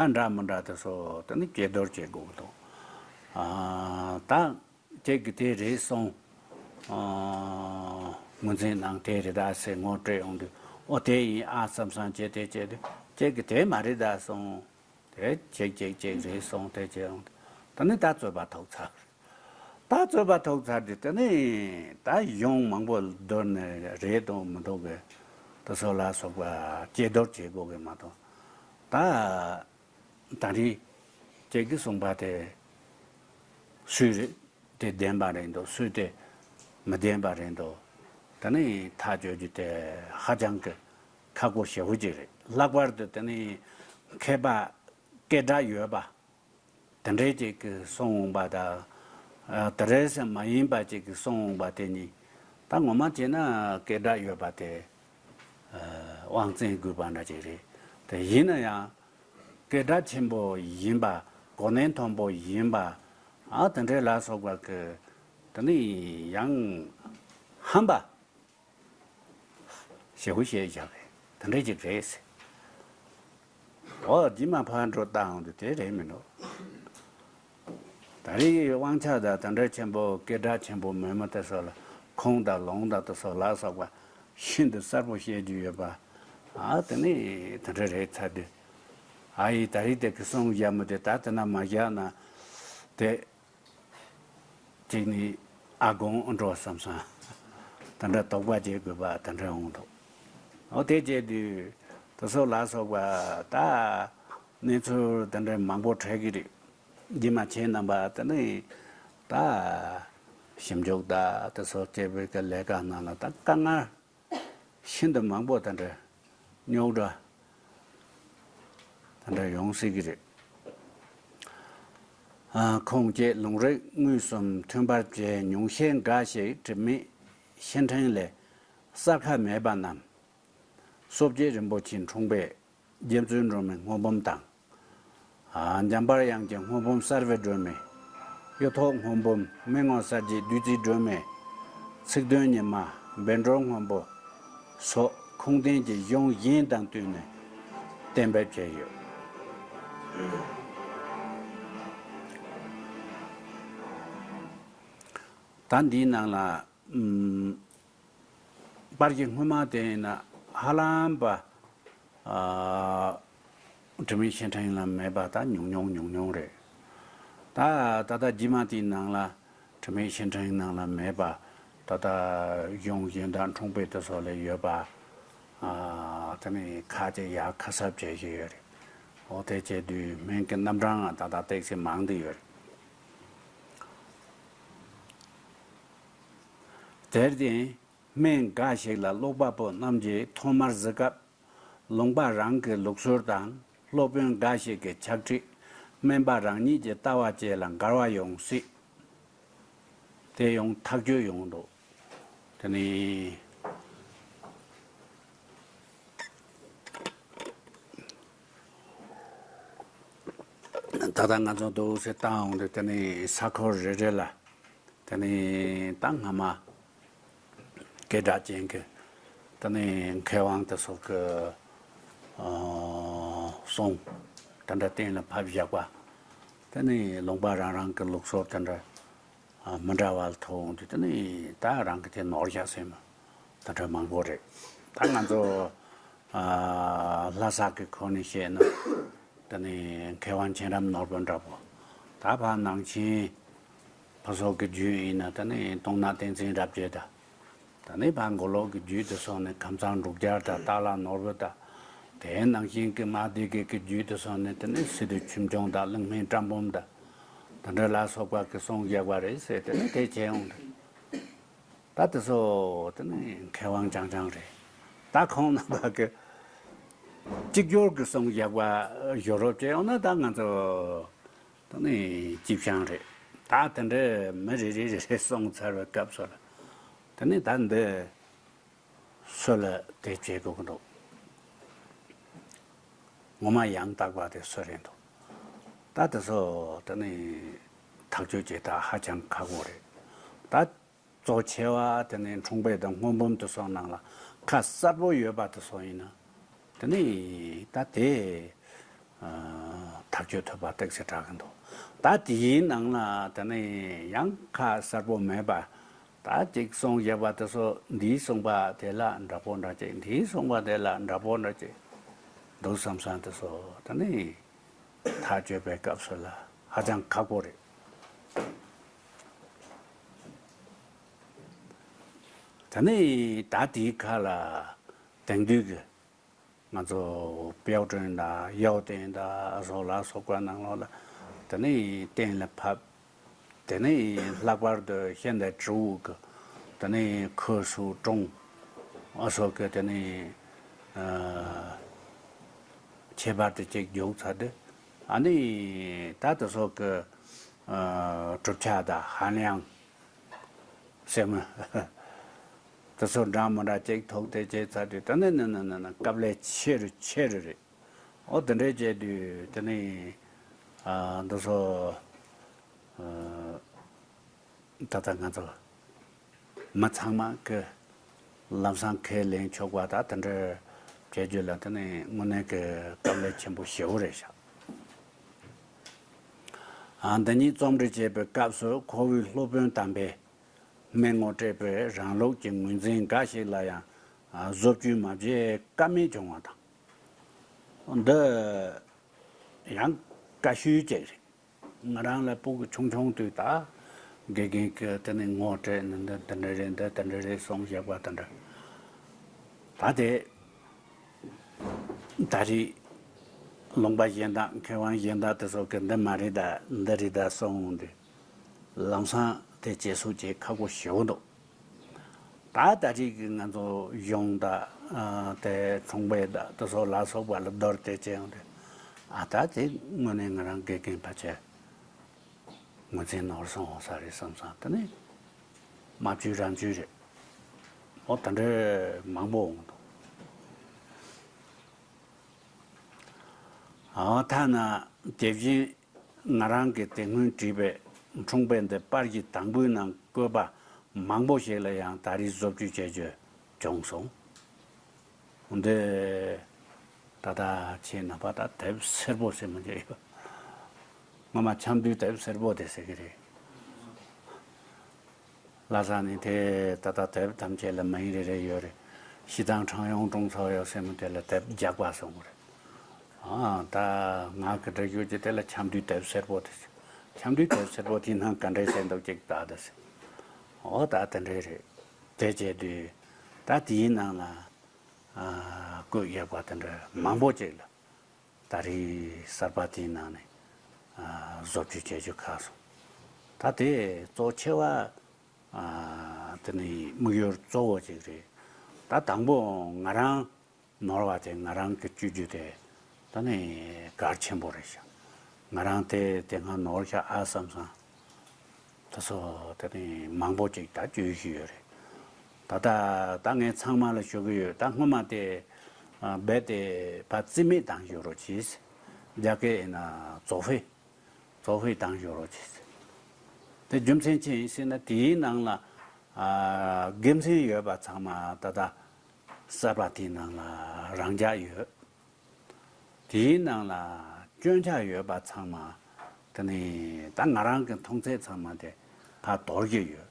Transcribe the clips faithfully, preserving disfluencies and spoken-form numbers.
ཨ་འདྲ་མི་འདྲ་དེ་ཚོ་དེ་ནི་གྱེས་རྡོར་བྱེད་དགོས་འདུག་ཨ་ད་ཁྱེད་ཀྱི་དེ་རེད་སོང་། ཨ་ངོས་འཛིན་གནང་དེ་རེད་ད་ཟེར་ངོ་སྤྲད་ཡོང་དུས། ཨོ་དེ་ཡིན་ཨ་བསམ་བསམ་བྱས་དེ་བྱས་དུས་ཁྱེད་ཀྱི་དེ་མ་རེད་ད་སོང་། དེ་ཅིག་ཅིག་ཅིག་རེད་སོང་དེ་བྱས་ཡོང་དུས། ད་ནི་ད་རྩོད་པ་ཐུག་ཚར། ད་རྩོད་པ་ཐུག་ཚར་དུས་དེ་ནི་ད་གཞུང་མང་པོ་བསྡུར་ནས་རེད་འདུག་མི་འདུག་གི་དེ་ཚོ་ལ་སོགས་པ་གྱེས་རྡོར་བྱེད་དགོས་གི་མ་གཏོགས། ད་ད་རེས་ཁྱེད་ཀྱིས་གསུངས་པ་དེ་སུས་རེད། དེ་བདེན་པ་རེད་འདུག་སུས་དེ་མི་བདེན་པ་རེད་འདུག་ད་ནི་ཐག་གཅོད་རྒྱུ་དེ་ཧ་ཅང་གི་ཁག་པོ་ཞེ་པོ་ཅིག་རེད། ལྷག་པར་དུ་དེ་ནི་མཁས་པ་སྐད་གྲགས་ཡོད་པ་དེ་འདྲས་ཅིག་གིས་གསུངས་འོང་པ་དང་། ཨ་དེ་འདྲས་མ་ཡིན་པ་ཅིག་གིས་གསུངས་འོང་པ་དེ་གཉིས་ད་ངོ་མ་བྱས་ན་སྐད་གྲགས་ཡོད་པ་དེ་ཨ་དབང་བཙན་དགོས་པ་འདྲ་ཅིག་རེད། དེ་ཡིན་ན་ཡང་སྐད་གྲགས་ཆེན་པོ་ཡིན་པ། གོ་གནས་མཐོན་པོ་ཡིན་པ། ཨ་དེ་འདྲས་ལ་སོགས་པ་གི་དེ་ནི་ཡང་ཧམ་པ་ཞེ་པོ་བཤད་བཞག་པས་དེ་འདྲས་ཅིག་རེད་ཟེར། འོ་རྗེས་མ་ཕར་འགྲོ་བལྟ་འོང་དུས་དེ་རེད་མི་འགྲོ། ད་རེས་དབང་ཆ་དང་དེ་འདྲ་ཆེན་པོ་སྐད་གྲགས་ཆེན་པོ་མེད་མི་དེ་ཚོ་ལ་ཁུངས་དང་ལུང་དང་དེ་ཚོ་ལ་སོགས་པ་ཤིན་ཏུ་གསལ་པོ་བཤད་རྒྱུ་ཡོད་པ། ཨ་དེ་ནི་དེ་འདྲ་རེད་ཚར་དུས། ཨ་ཡིས་ད་རེས་དེ་གི་གསུང་བཞག་མི་དེ་ད་དེ་ན་མ་བཞག་ན་དེ། གཅིག་ནི་ཨ་དགོངས་འགྲོ་བསམ་སོང་། དེ་འདྲ་དོགས་པ་བྱེད་དགོས་པ་དེ་འདྲ་འོང་འདུག་འོ་དེ་བྱས་དུས་དེ་ཚོ་ལ་སོགས་པ་ད་གནས་ཚུལ་དེ་འདྲ་མང་པོ་འཕྲད་ཀྱི་རེད། རྗེས་མ་ཁྱེད་རྣམ་པ་དེ་ནི་ད་ཞིབ་འཇུག་ད་དེ་ཚོ་སྐྱེ་བོའི་གི་ལས་ཀ་ནང་ལ་ད་དཀའ་ངལ་ཤིན་ཏུ་མང་པོ་དེ་འདྲ་རྙོག་དྲ་དེ་འདྲ་ཡོང་སྲིད་ཀྱི་རེད། ཨ་ཁོང་བཅས་ལུང་རིགས་དངོས་སུ་མཐུན་པར་བྱས་ཉུང་ཤས་འགའ་ཞིག་དྲི་མེད་ཤིང་ཕྲན་ལས་གསར་ཁ་མེད་པ་རྣམས། གསོ་དཔྱད་རིན་པོ་ཆེའི་འཁྲུངས་པའི་རྗེ་བཙུན་སྒྲོལ་མའི་སྔོན་འབུམ་དང་། ཨ་འཇམ་དཔལ་དབྱངས་ཀྱི་སྔོན་འབུམ་གསར་བའི་སྒྲོན་མེ། གཡུ་ཐོག་སྔོན་འབུམ་སྨན་ངོ་གསལ་བྱེད་བདུད་རྩིའི་སྒྲོན་མེ། ཚིག་དོན་ཉི་མ་བཻ་ཌཱུརྱ་སྔོན་པོ་སོགས་ཁུངས་ལྡན་གྱི་གཞུང་གཞན་དང་བསྟུན་ནས་གཏན་འབེབས་བྱས་ཡོད། ད་འདིའི་ནང་ལ་ཨམ། པར་གྱི་སྔོན་མ་དེ་ཡིན་ན་ཧ་ལམ་པ། ཨ། དྲི་མེད་ཤིང་ཕྲན་ལ་མེད་པ་ད་ཉུང་ཉུང་ཉུང་ཉུང་རེད། ད་ད་ལྟ་རྗེས་མ་དེའི་ནང་ལ་དྲི་མེད་ཤིང་ཕྲན་ནང་ལ་མེད་པ། ད་ལྟ་གཞུང་གཞན་དག་འཁྲུངས་དཔེ་དེ་ཚོ་ལ་ཡོད་པ། ཨ། དེ་ནི་ཁ་ཅིག་ཡར་ཁ་གསབ་བྱེད་ཀྱི་ཡོད་རེད། འོ་དེ་བྱས་དུས་སྨན་གྱི་རྣམ་གྲངས་ད་ལྟ་ཏོག་ཙམ་མང་དུ་ཡོད་རེད། དེར་བརྟེན། སྨན་འགའ་ཞིག་ལ་ཀློག་པ་པོ་རྣམས་ཀྱིས་ཐོག་མར་གཟིགས་སྐབས་ལུང་པ་རང་གི་ལུགས་སྲོལ་དང་སློབ་དཔོན་འགའ་ཞིག་གི་ཕྱག་བྲིས། སྨན་པ་རང་ཉིད་ཀྱི་ལྟ་བ་བཅས་ལ་འགལ་བ་ཡོང་སྲིད། དེ་ཡང་ཐག་གཅོད་ཡོང་འདུག་དེ་ནི་ད་ལྟ་ང་ཚོ་འདུག་སེ་བཏང་འོང་དུས་དེ་ནི་ས་ཁུལ་རེ་རེ་ལ། དེ་ནི་ད་སྔ་མ་སྐད་གྲགས་ཅན་གྱི་དེ་ནི་མཁས་དབང་དེ་ཚོ་གི་ཨ་གསུང་དེ་འདྲ་གཏན་ལ་ཕབ་བཞག་པ། དེ་ནི་ལུང་པ་རང་རང་གི་ལུགས་སྲོལ་དེ་འདྲ་ཨ་མི་འདྲ་བ་ལ་ཐུག་འོང་དུས་དེ་ནི་ད་རང་གི་དེ་ནོར་བཞག་ཟེར་མ་དེ་འདྲ་མང་པོ་རེད། ད་ང་ཚོ་ཨ་ལྷ་ས་གི་ཁོ་ནས་བཤད་ན། དེ་ནས་མཁས་དབང་མཁྱེན་རབ་ནོར་བུ་འདྲ་པོ། ད་ཕར་ནང་ཆེན་ཕ་སོགས་ཀྱི་རྒྱུད་ཡིན་ན་དེ་ནས་སྟོང་ན་བསྟན་འཛིན་རབ་རྒྱས་དང་། དེ་ནས་ཕར་མགོ་ལོག་གི་རྒྱུད་དེ་སོགས་ནས་ཁམས་ཚང་འབྲུག་རྒྱལ་དང་སྟག་ལྷ་ནོར་བུ་དང་། དེའི་ནང་བཞིན་གྱི་མངའ་སྡེ་དགེ་གི་རྒྱུད་དེ་སོགས་ནས་དེ་ནས་སི་ཏུ་ཆོས་འབྱུང་དང་གླིང་སྨན་བཀྲམ་འབུམ་དང་། དེ་འདྲ་ལ་སོགས་པ་གི་གསུང་བཞག་པ་རེད་ཟེར་དེ་ནས་དེ་བྱས་འོང་དུས། ད་དེ་ཚོ་དེ་ནི་མཁས་དབང་རྐྱང་རྐྱང་རེད། ད་ཁོང་རྣམ་པ་གི་གཅིག་གྱུར་གྱི་གསུང་བཞག་པ་ཞུ་རོགས་བྱས་ཡོང་ན་ད་ང་ཚོ་དེ་ནི་སྐྱིད་ཤང་རེད། ད་དེ་འདྲའི་མི་རེ་རེ་རེ་རེ་གསུང་ཚར་བའི་སྐབས་སུ་ལ་དེ་ནི་ད་འདི་སུ་ལ་དེ་བྱེད་དགོས་ཀྱི་འདུག་ངོ་མ་ཡང་དག་པ་དེ་སུ་རེད་འདུག་ད་དེ་ཚོ་དེ་ནི་ཐག་གཅོད་བྱེད་སྟངས་ཧ་ཅང་ཁག་པོ་རེད། ད་གཙོ་ཆེ་བ་དེ་ནི་འཁྲུངས་དཔེ་དང་སྔོན་འབུམ་དེ་ཚོ་ནང་ལ་ཁ་གསལ་པོ་ཡོད་པ་དེ་ཚོ་ཡིན་ན་དེ་ནི་ད་དེ་ཨ་ ཆོས་ཐོས་པ་ཏོག་ཙམ་གྲགས་ཀྱི་འདུག་ད་དེའི་ནང་ལ་དེ་ནས་ཡང་ཁ་གསལ་པོ་མེད་པ། ད་ཅིག་གསུང་བཞག་པ་དེ་ཚོ་འདིའི་གསུང་པ་དེ་ལ་འདྲ་པོ་འདྲ་ཅིག་འདིའི་གསུང་པ་དེ་ལ་འདྲ་པོ་འདྲ་ཅིག་འདུག་བསམ་བསམ་དེ་ཚོ་དེ་ནས་ཐག་གཅོད་པའི་སྐབས་སུ་ལ་ཧ་ཅང་ཁག་པོ་རེད། དེ་ནས་ད་དེའི་ཁ་ལ་དེང་དུས་ཀྱི་ང་ཚོ་དཔལ་སྒྲོན་དང་ཡའོ་ཏན་དང་ཨ་སོགས་ལ་སོགས་པ་ནང་ལོགས་ལ་དེ་ནས་གཏན་ལ་ཕབ། དེ་ནས་ལྷག་པར་དུ་ཤེས་ལྡན་དྲུག་གི་དེ་ནས་ཁོས་སུ་ཀྲུང་ཨ་སོགས་ཀྱི་དེ་ནས་ཨ་ཁྱད་པར་དུ་ཅིག་རྒྱུག་ཚར་དུས། ཨ་ནི་ད་དེ་སོགས་ཀྱི་ཨ་གྲུབ་ཆ་དང་ཧན་ལིའང་སེམས་དེ་ཚོ་འདྲ་མི་འདྲ་ཅིག་ཐུག་སྟེ་བྱས་ཚར་དུས་དེ་ནས་ནི་ནི་ནི་ནི་དཀའ་ལས་ཆེ་རུ་ཆེ་རུ་རེད། ཨོ་དེ་འདྲས་བྱས་དུས་དེ་ནས་ཨ་འདི་ཚོ་ཨ་ད་ལྟ་ང་ཚོ་མི་ཚང་མ་གི་ལམ་སང་ཁས་ལེན་ཆོག་པ་ད་དེ་འདྲས་བྱས་རྒྱུ་ལ་དེ་ནས་དངོས་གནས་ཀྱི་དཀའ་ལས་ཆེན་པོ་ཞེ་པོ་རེད་ཤག་ཨ་འདི་ཉིད་རྩོམ་སྒྲིག་བྱེད་པའི་སྐབས་སུ་ཁོ་བོའི་སློབ་དཔོན་དམ་པས་སྨན་ངོ་སྤྲད་པའི་རང་ལུགས་ཀྱི་ངོས་འཛིན་འགའ་ཞིག་ལ་ཡང་བཟོ་བཅོས་མ་བྱས་ཀ་མེད་བྱུང་བ་དང་། འདི་ཡང་དཀའ་ཤོས་ཅིག་རེད། ང་རང་ལ་སྤུ་གུ་ཆུང་ཆུང་དུས་ད་དགེ་རྒན་གྱིས་དེ་ནས་ངོ་སྤྲད་ནས་འདི་འདི་འདྲ་རེད། འདི་དེ་འདྲ་རེད་གསུངས་བཞག་པ་དེ་འདྲ། ད་དེ་ད་རེས་ལུང་པ་གཞན་དང་མཁས་དབང་གཞན་དག་དེ་ཚོ་གིས་འདི་མ་རེད་ད་འདི་རེད་ད་གསུངས་འོང་དུས། ལམ་སང་དེ་བྱེད་སུ་བྱེད་ཁག་པོ་ཞེ་པོ་འདུག་ད་ད་རེས་ཀྱི་ང་ཚོ་གཞུང་དང་ཨ་དེ་ཚོང་པའི་དང་དེ་ཚོ་ལ་སོགས་པ་ལ་བསྡུར་ཏེ་བྱས་ཡོང་དུས། ཨ་ད་དེ་དངོས་གནས་ང་རང་དགེ་རྒན་ཕལ་ཆེར་ངོས་འཛིན་ནོར་སོང་ས་རེད་བསམ་བསམ། དེ་ནས་མ་བཅོས་རང་བཅོས་རེད། ཨོ་ད་འདྲ་མང་པོ་འོང་འདུག་ཨ་ཐ་ན་དེ་བཞིན་ང་རང་གིས་དེ་སྔོན་བྲིས་པའི་འཁྲུངས་དཔེ་འདི་པར་གྱི་དང་པོའི་ནང་བཀོད་པ་མང་པོ་ཞིག་ལ་ཡང་ད་རེས་བཟོ་བཅོས་བྱེད་རྒྱུ་བྱུང་སོང་། འདི་ད་ལྟ་ཁྱེད་རྣམ་པ་ད་དེབ་སེར་པོ་ཟེར་མི་འདྲ་ཡོད། སྔོན་མ་ཆབ་མདོའི་དེབ་སེར་པོ་དེ་ཟེར་གི་རེད། ལྷ་ས་ནས་དེ་ད་ལྟ་དེབ་ཐམས་ཅད་ལ་མིང་རེ་རེ་ཡོད་རེད། 西藏常用种草药ཟེར་མི་དེ་ལ་དེབ་རྒྱག་པ་སོང་རེད། ཨ་ད་ང་གི་འདྲ་ཡོད་ཀྱི་དེ་ལ་ཆབ་མདོའི་དེབ་སེར་པོ་དེ་ཟེར། ཆབ་མདོའི་དེབ་སེར་པོ་དེའི་ནང་ག་འདྲས་བཤད་འདུག་ཅིག་ལྟ་དེ་ཟེར། ཨོ་ད་དེ་འདྲས་རེད། དེ་བྱས་དུས་ད་དེའི་ནང་ལ་ཨ་བཀོད་ཡོད་པ་དེ་འདྲ་མང་པོ་ཅིག་ལ། ད་རེས་གསར་པ་དེའི་ནང་ནས་ཨ་བཟོ་བཅོས་བྱེད་རྒྱུ་ཁག་སོང་། ད་དེ་གཙོ་ཆེ་བ་ཨ་དེ་ནི་དམིགས་ཡུལ་གཙོ་བོ་ཅིག་རེད། ད་དང་པོ་ང་རང་ནོར་བ་དེ་ང་རང་གི་སྤྱོད་རྒྱུ་དེ་ད་ནི་གལ་ཆེན་པོ་རེད་ཤག་ང་རང་དེ་དེ་སྔ་ནོར་ཤག་ཨ་བསམ་སོང་། དེ་ཚོ་དེ་ནི་མང་པོ་ཅིག་ད་བཅོས་ཀྱི་ཡོད་རེད། ད་ལྟ་ད་ངས་ཚང་མ་ལ་ཞུ་གི་ཡོད། ད་སྔོན་མ་དེ་ཨ་རྦད་དེ་ཕར་རྩིས་མེད་བཏང་ཞུ་རོགས་གྱིས། རྒྱ་སྐད་ཡིན་ན་作废།作废བཏང་ཞུ་རོགས་གྱིས། དེ་རྒྱུ་མཚན་ཅི་ཡིན་ཟེར་ན་དེའི་ནང་ལ་ཨ་དགེ་མཚན་ཡོད་པ་ཚང་མ་ད་ལྟ་གསར་པ་དེའི་ནང་ལ་རང་འཇགས་ཡོད། དེའི་ནང་ལ་སྐྱོན་ཆ་ཡོད་པ་ཚང་མ་དེ་ནི་ད་ང་རང་གི་མཐོང་ཚད་ཚང་མ་དེ་ཕར་དོར་གྱི་ཡོད།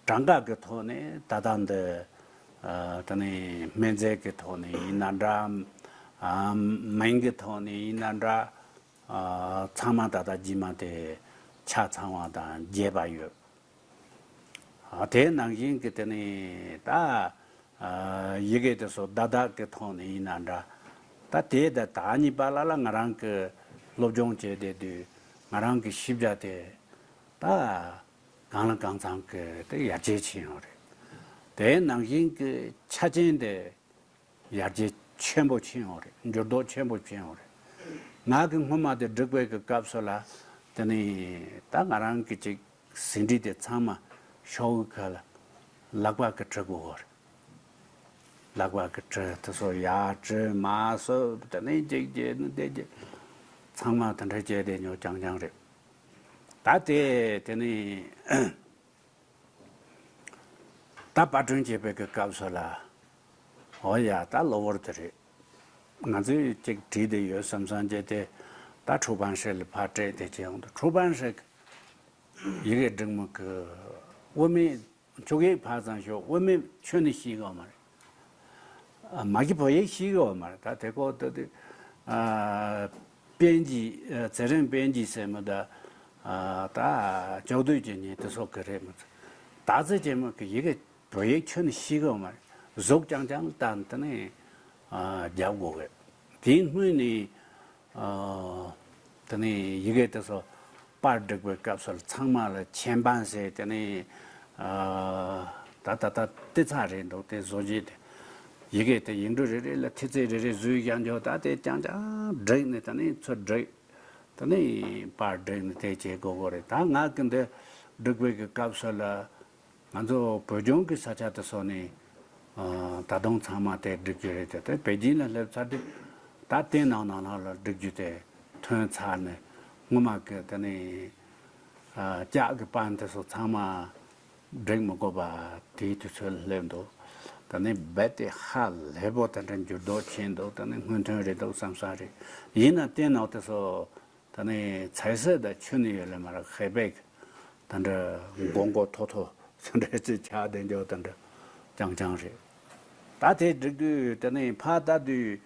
གྲངས་ཀ་གི་ཐོག་ནས་ད་ལྟ་འདི་ཨ་དེ་ནི་སྨན་རྫས་ཀྱི་ཐོག་ནས་ཡིན་ན་འདྲ། ཨ་མིང་གི་ཐོག་ནས་ཡིན་ན་འདྲ། ཨ་ཚང་མ་ད་ལྟ་རྗེས་མ་དེ་ཆ་ཚང་བ་དང་རྒྱས་པ་ཡོད། ཨ་དེ་ནང་བཞིན་གྱི་དེ་ནི་ད་ཨ་ཡི་གེ་དེ་ཚོ་བརྡ་དག་གི་ཐོག་ནས་ཡིན་ན་འདྲ། ད་དེ་ད་ད་གཉིས་པ་ལ་ལ་ང་རང་གི་སློབ་སྦྱོང་བྱས་བསྡད་དུས་ང་རང་གི་ཤེས་བྱ་དེ་ད་གང་ལ་གང་འཚམ་གྱི་དེ་ཡར་རྒྱས་ཕྱིན་ཡོད་རེད། དེ་ནང་བཞིན་གྱི་ཆ་རྐྱེན་དེ་ཡར་རྒྱས་ཆེན་པོ་ཕྱིན་ཡོད་རེད། འགྱུར་ལྡོག་ཆེན་པོ་ཕྱིན་ཡོད་རེད། ང་གི་སྔོན་མ་དེ་སྒྲིག་པའི་གི་སྐབས་སུ་ལ་དེ་ནི་ད་ང་རང་གི་ཅིག་ཟིན་བྲིས་དེ་ཚང་མ་ཤོག་གུ་ཁ་ལ་ལག་པ་གི་བྲི་དགོས་ཡོད་རེད། ལག་པ་གི་བྲི་དེ་ཚོ་ཡར་བྲི་མར་བསུབ་དེ་ནས་ཅིག་བྱས་ནས་དེ་ཅིག་ཚང་མ་དེ་འདྲ་བྱས་བསྡད་ཡོད་རྐྱང་རྐྱང་རེད། ད་དེ་དེ་ནི་ད་པར་སྐྲུན་བྱེད་པའི་གི་སྐབས་སུ་ལ། འོ་ཡ་ད་གློ་བུར་དེ་རེད། ང་ཚོས་ཅིག་བྲིས་བསྡད་ཡོད་བསམ་བསམ་བྱས་ཏེ། ད་出版社ལ་ཕར་སྤྲད་དེ་བྱས་ཡོང་དུས་出版社གི་ཡི་གེ་སྒྲིག་མི་གི་དབུ་མེད་འཁྱོག་ཡིག་ཕར་ཙམ་ཞོག་དབུ་མེད་ཁྱོན་ནས་ཤེས་གི་ཡོད་མ་རེད། ཨ། མ་གི་བོད་ཡིག་ཤེས་གི་ཡོད་མ་རེད། ད་དེ་ཀོ་ད་དེ། ཨ། 编辑ཨ། 责任编辑ཟེར་མི་ད། ཨ། ད་ལྕོགས་དུས་ཀྱི་ཉིན་དེ་ཚོ་གི་རེད་མི་ཚོ། ད་ཚོད་ཀྱི་མི་གི་ཡི་གེ་བོད་ཡིག་ཁྱོན་ནས་ཤེས་གི་ཡོད་མ་རེད། གཟུགས་རྐྱང་རྐྱང་ལ་བལྟས་ནས་དེ་ནས། ཨ། རྒྱབ་དགོས་གི། དེའི་སྔོན་ནས། ཨ། དེ་ནས་ཡི་གེ་དེ་ཚོ་པར་སྒྲིག་པའི་སྐབས་སུ་ཚང་མ་ལ་鍵盤ཟེར། དེ་ནས། ཨ། ད་ད་ད་ཏི་ཚ་རེད་འདུག་དེ་བཟོ་བྱེད་དེ། ཡི་གེ་དེ་ཡིག་འབྲུ་རེ་རེ་ལ་ཐིག་ཚད་རེ་རེ་བཟོས་ཀྱང་འཇོག་ད་དེ་རྐྱང་རྐྱང་བསྒྲིགས་ནས་དེ་ནས་ཚུར་བསྒྲིགས། དེ་ནས་པར་བསྒྲིགས་ནས་དེ་བྱེད་དགོས་གོ་རེད། ད་ང་གི་འདི་སྒྲིག་པའི་གི་སྐབས་སུ་ལ། ང་ཚོ་བོད་ལྗོངས་ཀྱི་ས་ཆ་དེ་ཚོ་ནས། ཨ། ད་དུང་ཚང་མ་དེ་སྒྲིག་རྒྱུ་རེད་དེ། དེ་པེ་ཅིན་ལ་སླེབས་ཚར་དུས་ད་དེ་ནང་ནང་ལ་སྒྲིག་རྒྱུ་དེ་ཐོན་ཚར་ནས་སྔོན་མ་གི་དེ་ནས། ཨ། ལྕགས་ཀྱི་པར་དེ་ཚོ་ཚང་མ་སྒྲིག་མི་དགོས་པ་དེའི་དུས་ཚོད་ལ་སླེབས་འདུག་དེ་ནས་རྦད་དེ་ཧ་ལས་པོ་དེ་འདྲ་འགྱུར་ལྡོག་ཕྱིན་འདུག་དེ་ནས་སྔོན་ཐོན་རེད་འདུག་བསམ་ས་རེད། ཡིན་ན་དེ་ནང་དེ་ཚོ། ད་ནི་彩色ད་ཁྱོན་ནས་ཡོད་ལེ་མ་རེད། ཧེ་བེག་ད་འདྲ་མགོ་མགོ་མཐོ་མཐོ་ད་འདྲ་ཅིག་ཆགས་བསྡད་འཇོག་ད་འདྲ་རྐྱང་རྐྱང་རེད། ད་དེ་སྒྲིག་དུས་དེ་ནི་ཕར་ལྟ་དུས་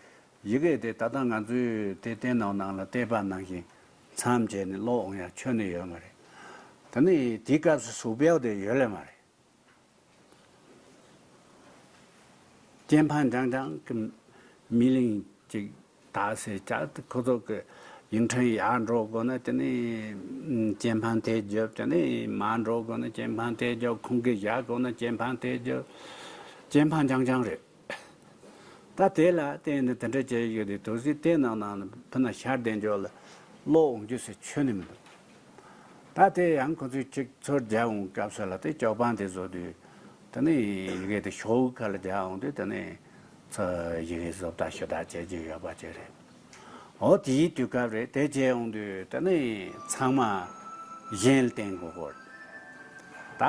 ཡི་གེ་དེ་ད་ལྟ་ང་ཚོས་དེ་བསྟན་ནང་ནང་ལ་བལྟས་པ་ནང་བཞིན་མཚམས་བཅད་ནས་ཀློག་འོང་ཡ་ཁྱོན་ནས་ཡོད་མ་རེད། ད་ནི་དེའི་སྐབས་སུ་ཟུར་དཔེ་དེ་ཡོད་ལེ་མ་རེད།鍵盘ཅང་ཅང་གི་མི་ལིང་ཅིག་ད་ཟེར་ཅག་ཁོ་ཚོ་གི་ཡིག་ཕྲེང་ཡར་འགྲོ་དགོས་ན་དེ་ནས་鍵盘དེ་རྒྱོབ། དེ་ནས་མར་འགྲོ་དགོས་ན་鍵盤དེ་རྒྱོབ། ཁུངས་སྐྱེལ་བཞག་དགོས་ན་鍵盤དེ་རྒྱོབ།鍵盤ཅང་ཅང་རེད། ད་དེ་ལ་བརྟེན་ནས་དེ་འདྲ་བྱས་ཡོད་དེ་དུས་ཚོད་དེ་ནང་ནང་ཕུ་ན་ཤར་བསྡད་འཇོག་ལ་ཀློག་འོང་རྒྱུ་ཟེར་ཁྱོན་ནས་མི་འདུག་ད་དེ་ཡང་ཁོ་ཚོས་གཅིག་ཚུར་རྒྱག་འོང་སྐབས་སུ་ལ་དེ་ཅོག་པང་དེ་བཟོ་དུས་དེ་ནས་ཡི་གེ་དེ་ཤོག་བུ་ཁ་ལ་རྒྱག་འོང་དུས་དེ་ནས་ཚུར་ཡི་གེ་བཟོ་ལྟ་ཞུ་ལྟ་བྱེད་རྒྱུ་ཡོད་པ་ཅིག་རེད། འོ་དེའི་དུས་སྐབས་རེད། དེ་བྱས་འོང་དུས་དེ་ནས་ཚང་མ་གཞན་ལ་བརྟེན་དགོས་གོ། ད་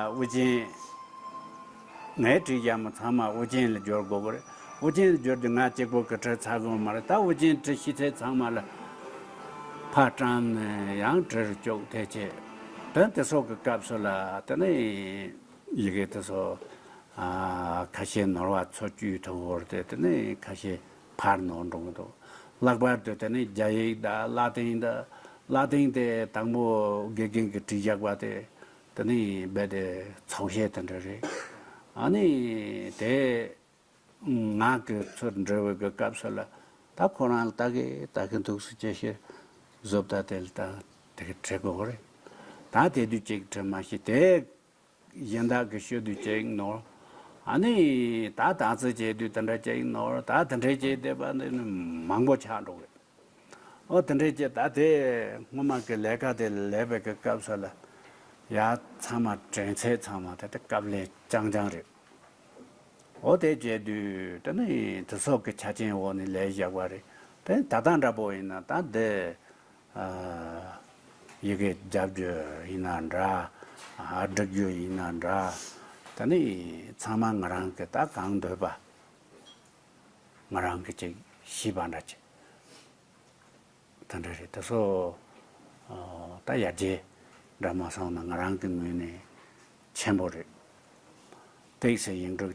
དབུ་ཅན། ངའི་བྲིས་རྒྱ་མོ་ཚང་མ་དབུ་ཅན་ལ་སྦྱོར་དགོས་པ་རེད། དབུ་ཅན་ལ་སྦྱོར་དུས་ང་གཅིག་པོ་གི་བྲིས་ཚར་དགོས་མ་རེད། ད་དབུ་ཅན་བྲིས་ཤེས་ཚད་ཚང་མ་ལ་ཕར་བཀྲམ་ནས་ཡང་བྲིས་རུ་བཅུག་དེ་བྱས། དོན་དེ་སོགས་ཀྱི་སྐབས་སུ་ལ་དེ་ནས་ཡི་གེ་དེ་ཚོ། ཨ། ཁ་ཤས་ནོར་བ་ཚུར་བཅོས་ཐུབ་པ་རེད་དེ། དེ་ནས་ཁ་ཤས་ཕར་ནོར་འགྲོ་གི་འདུག་ལྷག་པར་དུ་དེ་ནས་རྒྱ་ཡིག་དང་ལ་ཏིང་དང་། ལ་ཏིང་དེ་དང་པོ་དགེ་རྒན་གྱིས་བྲིས་བཞག་པ་དེ། དེ་ནི་རྦད་དེ་ཚོགས་གཞས་དེ་འདྲ་རེད། ཨ་ནི་དེ་ང་གི་ཚུར་འབྲི་བའི་གི་སྐབས་སུ་ལ་ད་ཁོ་རང་ལ་ལྟ་གི་ལྟ་གི་འདུག་སེ་བྱས་ཤིག་བཟོ་ལྟ་དེ་ལ་ད་དེ་གི་བྲི་དགོས་རེད། ད་དེ་དུས་གཅིག་བྲི་མ་ཤེས། དེ་གཞན་དག་གི་ཤོད་དུས་གཅིག་ནོར། ཨ་ནི་ད་ད་ཚོད་བྱས་དུས་དེ་འདྲ་གཅིག་ནོར། ད་དེ་འདྲ་བྱས་བསྡད་པ་འདི་ནི་མང་པོ་ཆགས་འགྲོ་གི། ཨོ་དེ་འདྲས་ཀྱི་ད་དེ་སྔོན་མ་གི་ལས་ཀ་དེ་ལས་པའི་གི་སྐབས་སུ་ལ་ཡ་ཚང་མ་དྲན་ཚད་ཚང་མ་ད་དེ་སྐབས་ལས་རྐྱང་རྐྱང་རེད། ཨོ་དེ་བྱས་དུས་དེ་ནི་དེ་སོགས་ཀྱི་ཆ་རྐྱེན་འོག་ནས་ལས་བཞག་པ་རེད། དེ་ད་ལྟ་འདྲ་པོ་ཡིན་ན་ད་དེ་ཨ་ཡི་གེ་རྒྱབ་རྒྱུ་ཡིན་ན་འདྲ། ཨ་སྒྲིག་རྒྱུ་ཡིན་ན་འདྲ། དེ་ནི་ཚང་མ་ང་རང་གི་ད་གང་འདོད་པ་ང་རང་གི་ཅིག་ཤེས་པ་འདྲ་ཅིག་དེ་འདྲ་རེད། དེ་ཚོ་ཨ་ད་ཡར་རྒྱས་འདྲ་མ་སོང་ན་ང་རང་གི་ངོས་ནས་ཆེན་པོ་རེད། ཏོག་ཙམ་ཡིག་འབྲུ་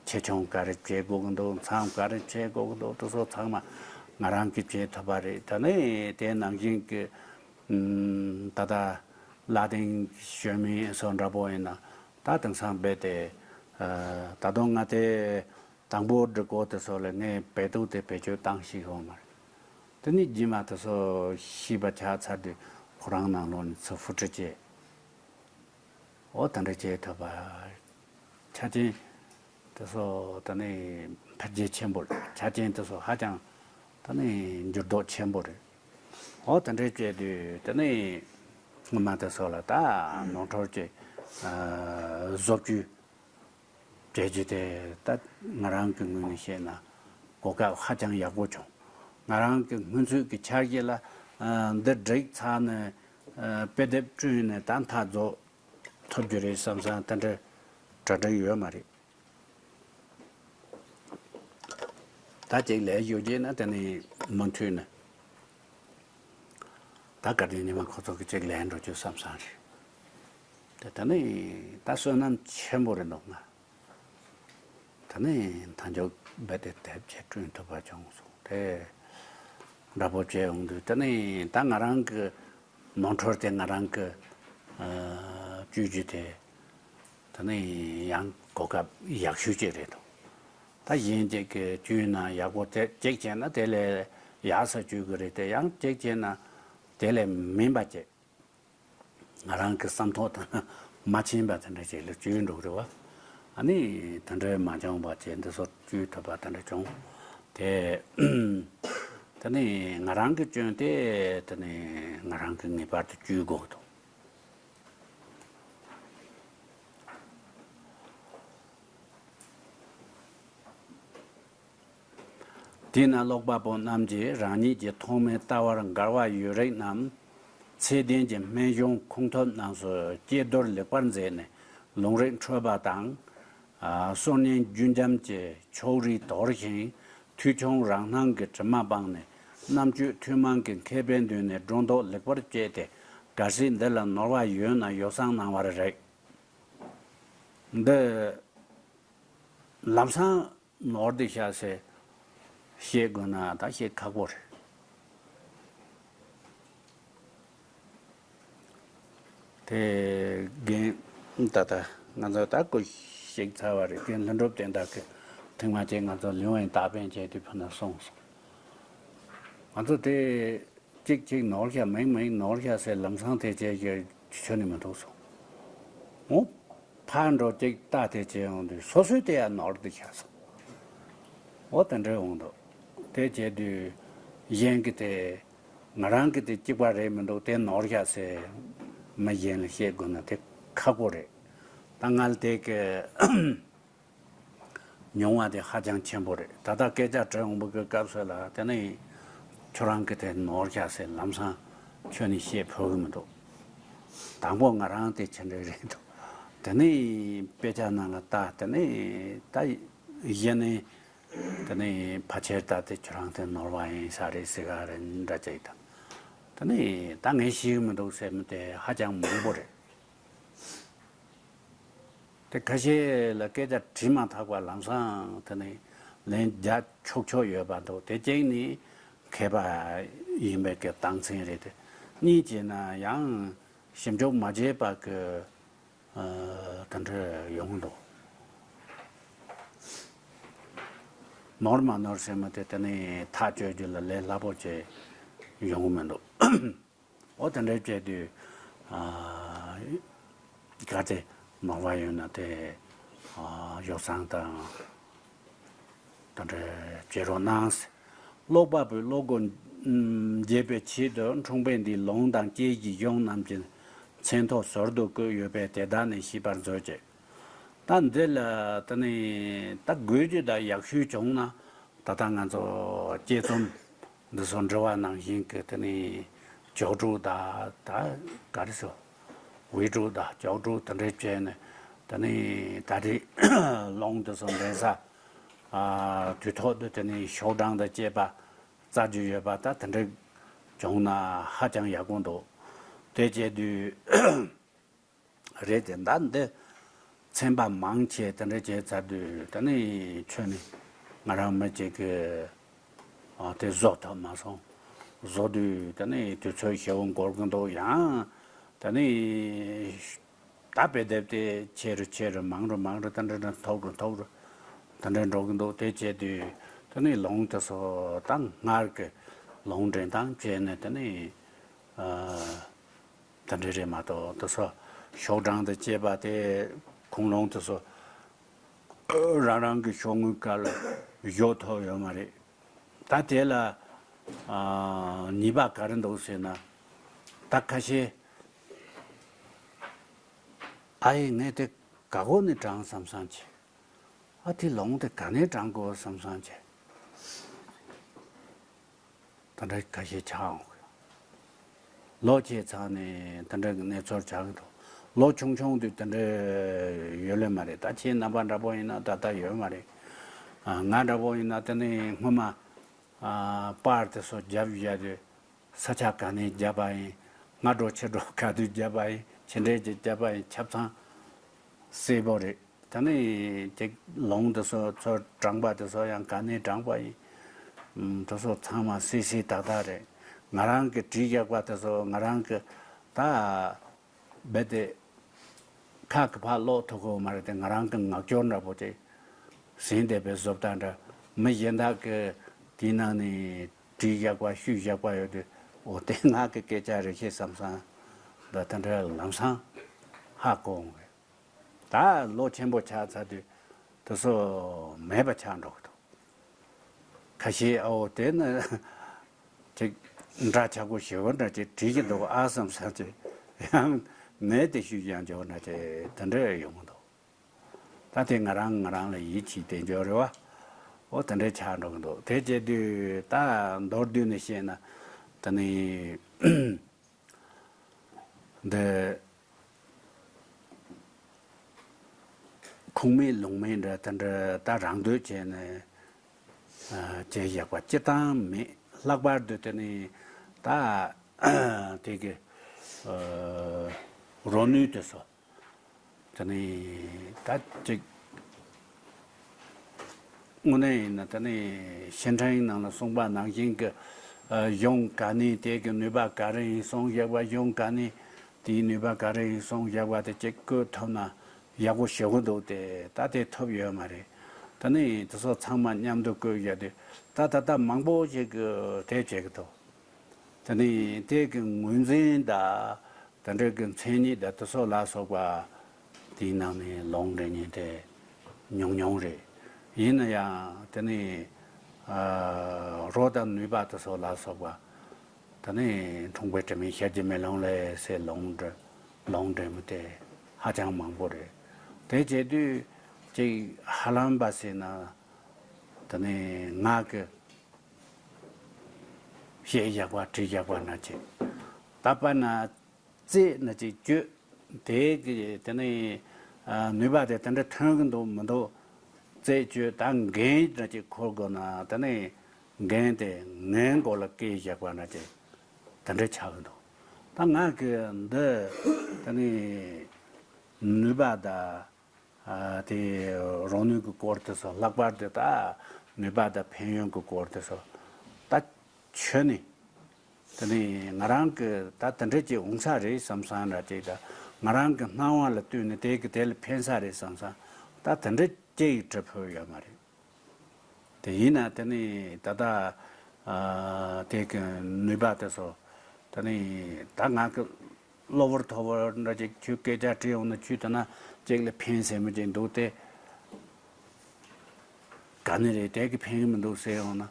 ཆེ་ཆུང་ག་རེ་བྱེད་དགོས་ཀྱི་འདུག་མཚམས་ག་རེ་བྱེད་དགོས་ཀྱི་འདུག་དེ་ཚོ་ཚང་མ་ང་རང་གིས་བྱེད་ཐུབ་པ་རེད། ད་ནི་དེ་ནང་བཞིན་གྱི་ཨམ་ད་ལྟ་ལ་ཏིང་ཤོད་མིན་སོགས་འདྲ་པོ་ཡིན་ན་ད་དེང་སང་རྦད་དེ་ཨ་ད་དུང་ང་དེ། དང་པོ་སྒྲིག་གོ་དེ་ཚོ་ལ་ངས་བེད་སྡུག་དེ་བེད་སྤྱོད་བཏང་ཤེས་ཡོད་མ་རེད། དེ་ནས་རྗེས་མ་དེ་ཚོ་ཤེས་པ་ཆགས་ཚར་དུས་ཁོ་རང་ནང་ལོགས་ནས་ཚུར་ཧྥུ་ཀྲི་བྱས། ཨོ་དེ་འདྲ་བྱས་ཐུབ་པ། ཆ་རྐྱེན་དེ་ཚོ་ད་ནི་འཕེལ་རྒྱས་ཆེན་པོ་རེད། ཆ་རྐྱེན་དེ་ཚོ་ཧ་ཅང་ད་ནི་འགྱུར་ལྡོག་ཆེན་པོ་རེད། ཨོ་དེ་འདྲ་བྱས་དུས་ད་ནི་སྔོན་མ་དེ་ཚོ་ལ་ད་ནོར་འཁྲུལ་གྱི་ཨ་བཟོ་བཅོས། བྱས་རྗེས་དེ་ད་ང་རང་གི་ངོས་ནས་བཤད་ན་གོ་སྐབས་ཧ་ཅང་ཡག་པོ་བྱུང་། ང་རང་གི་སྔོན་ཚུད་ཀྱི་འཆར་གཞི་ལ་ཨ་འདི་སྒྲིག་ཚར་ནས་ཨ་དཔེ་དེབ་བསྐྲུན་ནས་ད་མཐའ་རྫོགས་ཐུབ་རྒྱུ་རེད་བསམ་བསམ་དེ་འདྲ་གྲ་སྒྲིག་ཡོད་མ་རེད། ད་ཅིག་ལས་ཞུ་རྗེས་ན་དེ་ནས་མུ་མཐུད་ནས། ད་བཀའ་དྲིན་ཉི་མ་ཁོ་ཚོ་གི་ཅིག་ལན་འགྲོ་རྒྱུ་བསམ་བསམ་རེད། དེ་ད་ནི་ད་བསོད་ནམས་ཆེན་པོ་རེད་འདུག་ང་། ད་ནི་ཐང་ཆོག་རྦད་དེ་དེབ་ཆེ་བསྐྲུན་ཐུབ་པ་བྱུང་སོང་དེ། འདྲ་པོ་བྱས་ཡོང་དུས་ད་ནི་ད་ང་རང་གི་ནོར་འཁྲུལ་དེ་ང་རང་གི་ཨ་བཅོས་རྒྱུ་དེ། ད་ནི་ཡང་གོ་སྐབས་ཡག་ཤོས་ཅིག་རེད་འདུག་ད་གཞན་གཅིག་གིས་བཅོས་ན་ཡག་པོ་དེ་གཅིག་བྱས་ན་དེ་ལས་ཡག་ས་བཅོས་གི་རེད་དེ་ཡང་གཅིག་བྱས་ན་དེ་ལས་མིན་པ་བྱས། ང་རང་གི་བསམ་ཐོག་དང་མ་ཕྱིན་པ་དེ་འདྲ་ཅིག་ལ་བཅོས་འགྲོ་གི་རེད་བ། ཨ་ནི་དེ་འདྲའི་མ་བྱུང་བ་བྱས་འདི་ཚོ་བཅོས་ཐུབ་པ་དེ་འདྲ་བྱུང་། དེ་ད་ནི་ང་རང་གི་སྐྱོན་དེ་ད་ནི་ང་རང་གི་ངེས་པར་དུ་བཅོས་དགོས་འདུག་དེས་ན་ཀློག་པ་པོ་རྣམས་ཀྱིས་རང་ཉིད་ཀྱི་ཐོག་མའི་ལྟ་བར་འགལ་བ་ཡོད་རིགས་རྣམས་ཚད་ལྡན་གྱི་སྨན་གཞུང་ཁུངས་ཐུབ་རྣམས་སུ་དཔྱད་བསྡུར་ལེགས་པར་མཛད་ནས་ལུང་རིགས་འཕྲོད་པ་དང་། སྲོལ་རྙིང་རྒྱུན་འབྱམས་ཀྱི་ཕྱོགས་རིས་དོར་ཞིང་ཐོས་བྱུང་རང་སྣང་གི་དྲི་མ་སྤངས་ནས་རྣམ་དཔྱོད་ཐོས་མང་གི་མཁས་པའི་མདུན་ནས་སྒྲོ་འདོགས་ལེགས་པར་བཅད་དེ་གལ་སྲིད་འདི་ལ་ནོར་བ་ཡོད་ན་ཡོ་བསྲང་གནང་བར་རིགས། འདི་ལམ་སང་ནོར་འདི་བཞག་ཟེར་བཤད་དགོས་ན་ད་བཤད་ཁག་པོ་རེད། དེ་རྒན་ད་ལྟ་ང་ཚོ་ད་སྐུ་གཤེགས་ཚར་བ་རེད། རྒན་ལྷུན་གྲུབ་བསྟན་དར་གྱི་ཐེངས་མ་ཅིག་ང་ཚོ་ལིའུ་ཝེན་ད་པན་བྱས་དུས་ཕུ་ན་སོང་སོང་། ང་ཚོ་དེ། གཅིག་གཅིག་ནོར་ཤ་མིང་མིང་ནོར་ཤ་ཟེར་ལམ་སང་དེ་བྱས་ཀྱི་ཆོ་ནི་མི་འདུག་སོང་། འོ། ཕར་འགྲོ་གཅིག་ལྟ་དེ་བྱས་ཡོང་དུས་སོ་སོའི་དེ་ཡང་ནོར་དེ་ཤ་སོང་། འོ་དེ་འདྲ་འོང་འདུག་དེ་བྱས་དུས་གཞན་གྱི་དེ་ང་རང་གི་དེ་གཅིག་པ་རེད་མི་འདུག་དེ་ནོར་ཤ་ཟེར་མི་གཞན་ལ་བཤད་དགོས་ན་དེ་ཁག་པོ་རེད། ད་ང་ལ་དེ་གི་མྱོང་བ་དེ་ཧ་ཅང་ཆེན་པོ་རེད། ད་ལྟ་སྐད་ཆ་དྲི་འོང་བ་གི་སྐབས་སུ་ལ་དེ་ནི་ཁྱོད་རང་གི་དེ་ནོར་ཤག་ཟེར་ལམ་སང་ཁྱོད་ནི་བཤད་ཕོད་གི་མི་འདུག་དང་པོ་ང་རང་དེ་ཆེ་འདྲ་རེད་འདུག་དེ་ནི་དཔེ་ཆ་ནང་ལ་ལྟ་དེ་ནི་ད་གཞི་ནས་དེ་ནི་ཕལ་ཆེར་ད་དེ་ཁྱོད་རང་དེ་ནོར་བ་ཡིན་ས་རེད་ཟེར་ག་རེ་འདྲ་ཅིག་དང་། དེ་ནི་ད་ངས་ཤེས་གི་མི་འདུག་ཟེར་མི་དེ་ཧ་ཅང་མང་པོ་རེད། དེ་ཁ་ཤས་ལ་སྐད་ཆ་དྲིས་མ་ཐག་པ་ལམ་སང་དེ་ནས་ལན་རྒྱག་ཆོག་ཆོག་ཡོད་པ་འདུག་དེ་གཅིག་ནི་མཁས་པ་ཡིན་པའི་གི་རྟགས་མཚན་རེད་དེ། གཉིས་བྱས་ན་ཡང་ཞིབ་འཇུག་མ་བྱས་པ་གི་དེ་འདྲ་ཡོང་འདུག་ནོར་མ་ནོར་ཟེར་མ་དེ་དེ་ནས་ཐག་གཅོད་རྒྱུ་ལ་ལས་སླ་པོ་བྱས་ཡོང་གི་མི་འདུག་འོ་དེ་འདྲ་བྱས་དུས་ཨ་གལ་ཏེ་ནོར་བ་ཡོད་ན་དེ་ཨ་ཡོ་བསྲང་དང་དེ་འདྲ་བྱེད་རོགས་གནང་། ཀློག་པ་པོས་ཀློག་སྒོ་འབྱེད་པའི་ཆེད་དུ་འཁྲུངས་དཔེ་འདིའི་ལུང་དང་སྐྱེས་ཀྱི་གཞུང་རྣམས་ཀྱི་མཚན་ཐོ་ཟུར་དུ་བཀོད་ཡོད་པས་དེ་དག་ནས་ཤེས་པར་མཛོད་ཅིག་ད་འདི་ལ་དེ་ནས་ད་དགོས་རྒྱུ་དང་ཡག་ཤོས་བྱུང་ན། ད་ལྟ་ང་ཚོ་དཔྱད་རྩོམ་འདི་ཚོ་འབྲི་བ་ནང་བཞིན་གྱི་དེ་ནི་ཇོ་ཕྲུག་དང་ད་ག་རེ་ཟེར། ཝེ་ཕྲུག་དང་ཇོ་ཕྲུག་དེ་འདྲ་བྱས་ནས་དེ་ནི་ད་རེས་ལུང་དེ་ཚོ་འདྲེན་ས་དུས་ཐོག་ཏུ་དེ་ནི་ཤོག་གྲངས་དང་བཅས་པ་རྩ་རྒྱུ་ཡོད་པ་ད་དེ་འདྲ་བྱུང་ན་ཧ་ཅང་ཡག་པོ་འདུག་དེ་བྱས་དུས། རེད་དེ་ད་འདི་ཚན་པ་མང་ཆེ་དེ་འདྲ་བྱས་ཚར་དུས་ད་ནི་ཁྱོད་ནི་ང་རང་མི་གཅིག་གི་ཨ་དེ་བཟོ་ཐུབ་མ་སོང་། བཟོ་དུས་ད་ནི་དུས་ཚོད་ཞེ་པོ་འགོར་གི་འདུག་ཡང་ད་ནི་ད་དཔེ་དེབ་དེ་ཆེ་རུ་ཆེ་རུ་མང་རུ་མང་རུ་ད་འདྲ་འདྲ་མཐོ་རུ་མཐོ་རུ་ད་འདྲ་འགྲོ་གི་འདུག་དེ་བྱས་དུས་ད་ནི་ལུང་དེ་ཚོ་ད་སྔར་གི་ལུང་འདྲེན་སྟངས་བྱས་ནས་ད་ནི་ཨ། དེ་འདྲ་རེད་མ་གཏོགས་དེ་ཚོ་ཤོག་གྲངས་དང་བཅས་པ་དེ་ཁུངས་ལུང་དེ་ཚོ་རང་རང་གི་ཤོག་ངོས་ཁ་ལ་བཞག་ཐུབ་ཡོད་མ་རེད། ད་དེ་ལ་ཨ་ཉེས་པ་ག་རེ་འདུག་ཟེར་ན། ད་ཁ་ཤས་ཨ་ཡེ་ངས་དེ་ག་གོ་ནས་དྲངས་བསམ་བསམ་བྱས། ཨ་དེ་ལུང་དེ་ག་ནས་དྲངས་དགོས་བསམ་བསམ་བྱས། དེ་འདྲ་ཁ་ཤས་ཆགས་འོང་གི། ལོ་ཆེ་ཚར་ནས་དེ་འདྲ་གི་གནས་ཚུལ་ཆགས་ཀྱི་འདུག་ལོ་ཆུང་ཆུང་དུས་དེ་འདྲ་ཡོད་ལེ་མ་རེད། ད་ཁྱེད་རྣམ་པ་འདྲ་པོ་ཡིན་ན་ད་ལྟ་ཡོད་མ་རེད། ཨ་ང་འདྲ་པོ་ཡིན་ན་དེ་ནས་སྔོན་མ་ཨ་པར་དེ་ཚོ་རྒྱབ་བཞག་དུས་ ས་ཆ་ག་ནས་བརྒྱབ་པ་ཡིན། སྔ་དྲོ་ཕྱི་དྲོ་ག་དུས་བརྒྱབ་པ་ཡིན། ཕྱི་འབྲེལ་གྱིས་བརྒྱབ་པ་ཡིན། ཆ་ཚང་གསལ་པོ་རེད། ད་ནི་ཅིག་ལུང་དེ་ཚོ་ཚོ་དྲངས་པ་དེ་ཚོ་ཡང་ག་ནས་དྲངས་པ་ཡིན། ཨུམ། དེ་ཚོ་ཚང་མ་གསལ་གསལ་དག་དག་རེད། ང་རང་གིས་བྲིས་བཞག་པ་དེ་ཚོ་ང་རང་གིས་ད་རྦད་དེ་ཁ་གིས་ཕར་ཀློག་ཐུབ་ཀྱི་ཡོད་མ་རེད་དེ། ང་རང་གི་ངག་སྐྱོར་འདྲ་པོ་ཅིག་ཟིན་བསྡད་པའི་བཟོ་ལྟ་འདྲ། མི་གཞན་དག་གིས་དེའི་ནང་ནས་བྲིས་བཞག་པ་བཤུས་བཞག་པ་ཡོད་དུས། འོ་དེ་ངག་གི་སྐད་ཆ་རེད་ཤག་བསམ་བསམ་འདྲ་དེ་འདྲ་ལམ་སང་ཧ་གོ་འོང་བས། ད་ལོ་ཆེན་པོ་ཆགས་ཚར་དུས་དེ་ཚོ་མེད་པ་ཆགས་འགྲོ་གི་འདུག་ཁ་ཤས་ཨོ་དེ་ནི་ཅིག་འདྲ་ཆགས་པོ་ཞེ་པོ་འདྲ་ཅིག་བྲིས་ཀྱི་འདུག་ཨ་བསམ་བསམ་ཅིག་ཡང་མེད་དེ་ཤུལ་ཡང་འཇོག་འདྲ་ཅིག་དེ་འདྲ་ཡོང་གི་འདུག་ད་དེ་ང་རང་ང་རང་ལ་ཡིད་ཆེས་དེ་འཇོག་རེད་བ། ཨོ་དེ་འདྲ་ཆགས་འགྲོ་གི་འདུག་དེ་བྱེད་དུས་ད་མདོར་བསྡུས་ནས་བཤད་ན། ད་ནི་འདི་ཁུངས་མེད་ལུང་མེད་འདྲ་དེ་འདྲ་ད་རང་འདོད་བྱས་ནས་ཨ་བྱས་བཞག་པ་སྤྱིར་བཏང་མེད། ལྷག་པར་དུ་དེ་ནི་ད་དེ་གི་ཨ་རོ་ནུས་དེ་ཚོ། དེ་ནས་ད་ཅིག་དངོས་གནས་ཡིན་ན་དེ་ནས་ཕྱིར་དྲན་ནང་ལ་གསུངས་པ་ནང་བཞིན་གྱི་ཨ་གཞུང་ག་ནས་དེ་གི་ནུས་པ་ག་རེ་ཡིན་གསུངས་བཞག་པ། གཞུང་ག་ནས་དེའི་ནུས་པ་ག་རེ་ཡིན་གསུངས་བཞག་པ་དེ་ཅིག་བཀོད་ཐུབ་ན་ཡག་པོ་ཞེ་པོ་འདུག་སྟེ། ད་དེ་ཐུབ་ཡོད་མ་རེད། དེ་ནས་དེ་ཚོ་ཚང་མ་མཉམ་དུ་བཀོད་བཞག་དུས་ད་ད་ལྟ་མང་པོ་ཞིག་གིས་དེ་བྱེད་ཀྱི་འདུག་དེ་ནས་དེ་གི་ངོས་འཛིན་དང་དེ་འདྲ་གི་མཚན་ཉིད་དང་དེ་ཚོ་ལ་སོགས་པ་དེའི་ནང་ནས་ལུང་འདྲེན་མཁན་དེ་ཉུང་ཉུང་རེད། ཡིན་ན་ཡང་དེ་ནས་ཨ་རོ་དང་ནུས་པ་དེ་ཚོ་ལ་སོགས་པ་དེ་ནས་འཁྲུངས་པའི་དྲི་མེད་ཞལ་གྱི་མེ་ལོང་ལས་ཟེར་ལུང་འདྲེན་ལུང་འདྲེན་པ་དེ་ཧ་ཅང་མང་པོ་རེད། དེ་བྱེད་དུས་ཅིག་ཧ་ལམ་པ་ཟེར་ན། དེ་ནས་ངག་གི་བཤད་བཞག་པ་བྲིས་བཞག་པ་ན་ཅིག་ད་པ་ན་རྩད་ན་ཅིག་གཅོད། དེ་གི་དེ་ནས་ཨ་ནུས་པ་དེ་དེ་འདྲ་ཐོན་གི་འདུག་མི་འདུག་རྩད་གཅོད། ད་འགན་ན་ཅིག་འཁུར་དགོས་ན་དེ་ནས་འགན་དེ་ངའི་མགོ་ལ་བཀལ་བཞག་པ་ན་ཅིག་དེ་འདྲ་ཆགས་གི་འདུག་ད་ངག་གི་འདི་དེ་ནས་ནུས་པ་དང་། ཨ་དེ་རོ་ནུས་ཀྱི་སྐོར་དེ་ཚོ། ལྷག་པར་དུ་ད་ནུས་པ་དང་ཕན་ཡོན་གྱི་སྐོར་དེ་ཚོ་ད་ཆོས་ནི་དེ་ནི་ང་རང་གི་ད་དེ་འདྲ་ཅིག་འོང་ས་རེད་བསམ་བསམ་འདྲ་ཅིག་དང་། ང་རང་གི་སྣང་བ་ལ་ལྟོས་ནས་དེ་གི་དེ་ལ་ཕན་ས་རེད་བསམ་བསམ་ད་དེ་འདྲ་ཅིག་འབྲི་ཕོད་ཡོད་མ་རེད། དེ་ཡིན་ན་དེ་ནི་ད་ལྟ་ཨ་དེ་གི་ནུས་པ་དེ་ཚོ་དེ་ནི་ད་ང་གི་གློ་བུར་དོགས་པ་འདྲ་ཅིག་ཁྱོད་སྐད་ཆ་དྲིས་ཡོང་ན་ཁྱོད་དེ་ན་ཅིག་ལ་ཕན་ཟེར་མི་ཅིག་འདུག་སྟེ། ག་ནས་རེད། དེ་གི་ཕན་གི་མི་འདུག་ཟེར་ཡོང་ན།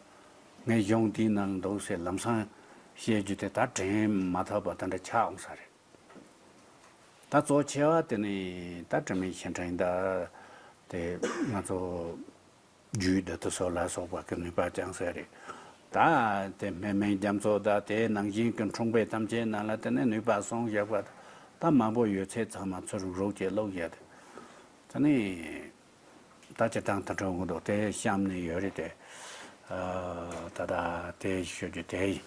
ངས་གཞུང་དེའི་ནང་འདུག་ཟེར་ལམ་སང་བཤད་རྒྱུ་དེ་ད་དྲན་མ་ཐུབ་པ་དེ་འདྲ་ཆགས་འོང་ས་རེད། ད་གཙོ་ཆེ་བ་དེ་ནི་ད་དྲི་མེད་ཞིང་བྲན་ད་དེ་ང་ཚོ་རྒྱུད་འདི་དེ་ཚོ་ལ་སོགས་པ་གི་ནུས་པ་ཅང་ཟད་རེད། ད་དེ་སྨན་སྨན་རྒྱ་མཚོ་ད་དེ་ནང་བཞིན་གི་འཁྲུངས་པའི་ཐམས་ཅད་ནང་ལ་དེ་ནི་ནུས་པ་གསུངས་བཞག་པ་ད་མང་པོ་ཡོད་ཚད་ཚང་མ་ཚུར་རུག་རུག་བྱས་ཀློག་བཞག་དེ། ད་ནི་ད་སྤྱིར་བཏང་དུ་འགྲོ་གི་འདུག་དེ་གཤམ་ནས་ཡོད་རེད་དེ། ཨ་ད་ད་དེ་ཞུ་རྒྱུ་དེ་ཡིན།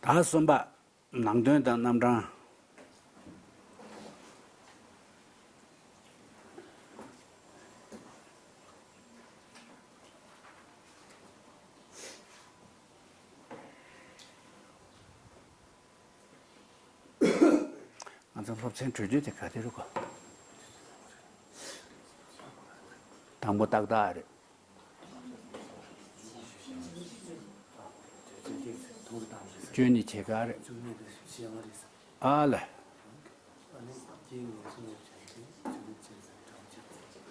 ད་གསུམ་པ། ནང་དོན་དང་རྣམ་གྲངས། ང་ཚོ་སློབ་ཚན་གྲོལ་རྒྱུ་དེ་ག་དེ་རེད་གོ། དང་པོ་ཏག་ཏག་རེད། བཅུ་གཉིས་ཕྱེད་ཀ་རེད། ཨ་ལ།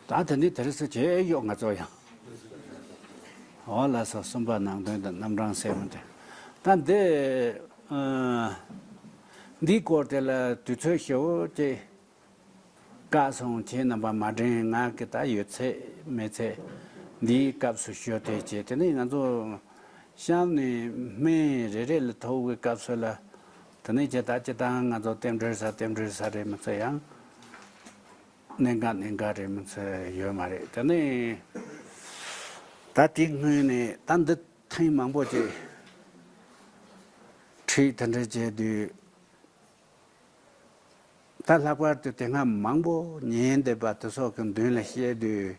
ད་དེ་ནི་དེ་རིང་སུ་བྱས་ཡོད་ང་ཚོ་ཡང་། འོ་ལགས་སོ། གསུམ་པ་ནང་དོན་དང་རྣམ་གྲངས་ཟེར་བ་དེ། ད་འདི་ཨ་འདིའི་སྐོར་དེ་ལ་དུས་ཚོད་ཞེ་པོ་ཅིག་བཀག་སོང་། ཁྱེད་རྣམ་པ་མ་དྲན། ང་གི་ད་ཡོད་ཚད་མེད་ཚད་འདིའི་སྐབས་སུ་ཞུ་དེ་བྱས། དེ་ནས་ང་ཚོ་གཤམ་ནས་སྨན་རེ་རེ་ལ་ཐུག་པའི་སྐབས་སུ་ལ། དེ་ནས་ཇི་ལྟར་ཇི་ལྟར་ང་ཚོ་རྟེན་འབྲེལ་ས་རྟེན་འབྲེལ་ས་རེད་མི་ཚེ་ཡང་། གནད་འགག་གནད་འགག་རེད་མི་ཚེ་ཡོད་མ་རེད། དེ་ནས་ད་དེ་སྔོན་ནས་ད་འདི་ ཐེངས་མང་པོ་ཅིག་ཁྲིད་དེ་འདྲ་བྱས་དུས། ད་ལྷག་པར་དུ་དེ་སྔ་མང་པོ་ཉན་བསྡད་པ་དེ་ཚོ་གི་མདུན་ལ་བཤད་དུས།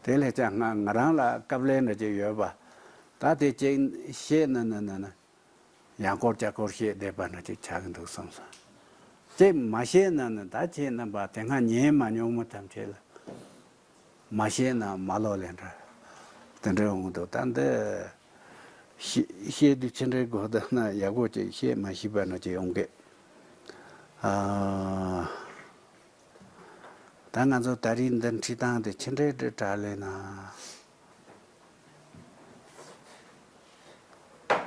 དེ་ལས་ཀྱང་ང་ང་རང་ལ་སྐབས་ལན་འདྲ་ཅིག་ཡོད་པ། ད་དེ་ཅིག་བཤད་ན་ན་ན་ན། ཡང་སྐོར་བསྐྱར་སྐོར་བཤད་བསྡད་པ་འདྲ་ཅིག་ཆགས་ཀྱི་འདུག་བསམ་སོང་། ཅིག་མ་བཤད་ན་ན། ད་ཁྱེད་རྣམ་པ་དེ་སྔ་ཉན་མ་མྱོང་མི་ཐམས་ཅད་ལ། མ་བཤད་ན་མ་ལོག་ལས་འདྲ། དེ་འདྲ་འོང་འདུག་ད་འདི་བཤད་བཤད་དུས་ཅི་འདྲའི་དགོས་འདུག་ན། ཡག་པོ་ཅིག་བཤད་མ་ཤེས་པ་འདྲ་ཅིག་ཡོང་གི། ཨ། ད་ང་ཚོ་ད་རིང་འདི་འཁྲིད་སྟངས་དེ་ཅི་འདྲའི་འདྲ་དྲག་ལས་ན།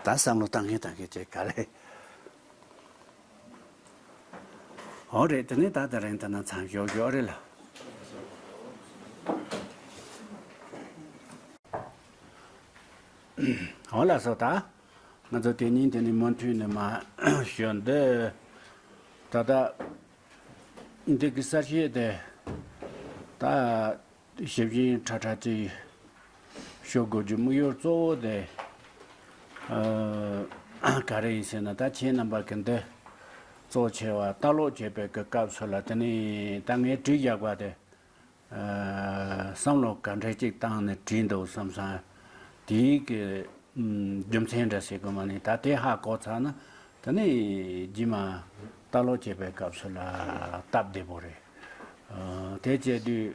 ད་བསམ་བློ་བཏང་གིན་བཏང་གིན་བྱས་ག་ལེ། འོ་རེད། དེ་ནས་ད་ད་རིང་ད་ན་མཚམས་ཞོག་ཞོག་རེད་ལ། འོ་ལགས་སོ། ད་ང་ཚོ་དེ་ཉིན་དེ་ནས་མུ་མཐུད་ནས་མར་ཞུ་འདི། ད་ལྟ་འདི་གི་གསར་བཤད་དེ་ད། ཞིབ་ཅིང་ཕྲ་ཕྲ་ཅིག་ཤོད་དགོས་རྒྱུ་དམིགས་ཡུལ་གཙོ་བོ་དེ། ཨ། ག་རེ་ཡིན་ཟེར་ན། ད་ཁྱེད་རྣམ་པ་གི་འདི་གཙོ་ཆེ་བ་ལྟ་ཀློག་བྱེད་པའི་གི་སྐབས་སུ་ལ། དེ་ནས་ད་ངས་བྲིས་བཞག་པ་དེ། ཨ། བསམ་བློ་ག་འདྲ་ཅིག་བཏང་ནས་བྲིས་འདུག་བསམ་སོང་། དེའི་གི་རྒྱུ་མཚན་འདྲ་ཟེར་དགོས་མ་ནི། ད་དེ་ཧ་གོ་ཚར་ན། དེ་ནས་རྗེས་མ་ལྟ་ཀློག་བྱེད་པའི་སྐབས་སུ་ལ་སྟབས་བདེ་པོ་རེད། ཨ། དེ་བྱས་དུས།